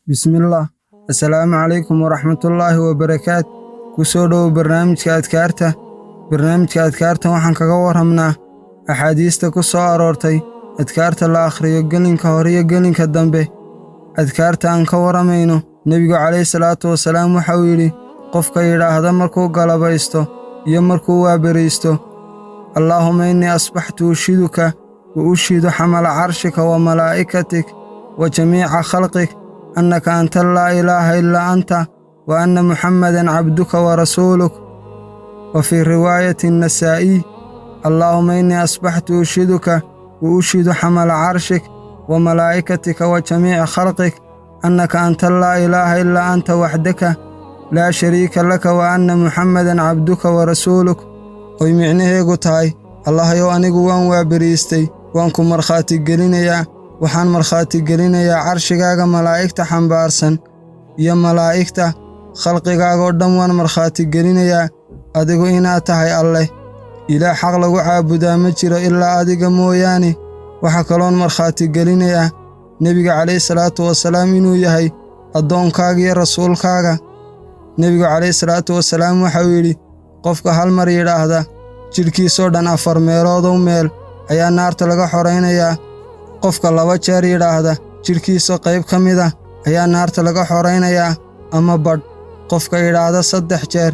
Bismillaah. Assalaamu calaykum waraxmatullaahi wabarakaat. Ku soo dhowow barnaamijka adkaarta. Barnaamijka adkaarta waxaan kaga warramnaa axaadiista ku soo aroortay adkaarta la akhriyo gelinka hore iyo gelinka dambe. Adkaarta aan ka warramayno, Nebigu calayhi salaatu wasalaam waxa uu yidhi: qofka yidhaahda markuu galabaysto iyo markuu waaberaysto, "Allaahumma innii asbaxtu ushhiduka wa ushhidu xamala carshika wa malaa'ikatik wa jamiica khalqik annaka anta laa ilaaha illaa anta wa anna Muxammadan cabduka wa rasuuluk." Wa fii riwaayati Nasaa'iy: "Allaahumma innii asbaxtu ushhiduka wa ushhidu xamala carshik wa malaa'ikatika wa jamiica khalqik annaka anta laa ilaaha illaa anta waxdaka laa shariika laka wa anna Muxammadan cabduka wa rasuuluk." Oy micnaheegu tahay: Allahayow, anigu waan waaberiistay, waan ku markhaati gelinayaa, waxaan markhaati gelinayaa carshigaaga malaa'igta xambaarsan iyo malaa'igta khalqigaagoo dhan. Waan markhaati gelinayaa adigu inaad tahay Alleh, Ilaah xaq lagu caabudaa ma jiro ilaa adiga mooyaane. Waxaa kaloon markhaati gelinayaa Nebiga calayhi salaatu wasalaam inuu yahay addoonkaaga iyo rasuulkaaga. Nebigu calayhi salaatu wasalaam waxauu yidhi: qofka hal mar yidhaahda, jidhkiisoo dhan afar meeloodow meel ayaa naarta laga xoraynayaa. Qofka laba jeer yidhaahda, jidhkiisa qayb ka mid ah ayaa naarta laga xoraynayaa ama badh. Qofka yidhaahda 3 jeer,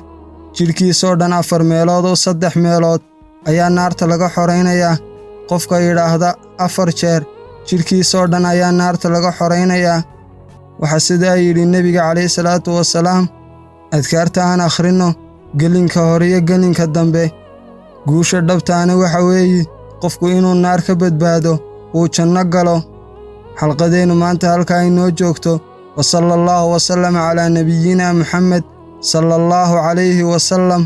jidhkiisoo dhan afar meeloodow saddex meelood ayaa naarta laga xoraynayaa. Qofka yidhaahda 4 jeer, jidhkiisoo dhan ayaa naarta laga xoraynayaa. Waxaa sidaa yidhi Nebiga calayhi salaatu wasalaam. Adkaarta aan akhrinno gelinka hore iyo gelinka dambe. Guusha dhabtaana waxa weeyi qofku inuu naar ka badbaado, uu janno galo. Xalqadeennu maanta halkaa inoo joogto. Wa sala Allaahu wasalama calaa nebiyina Muxamed sala Allaahu calayhi wasalam.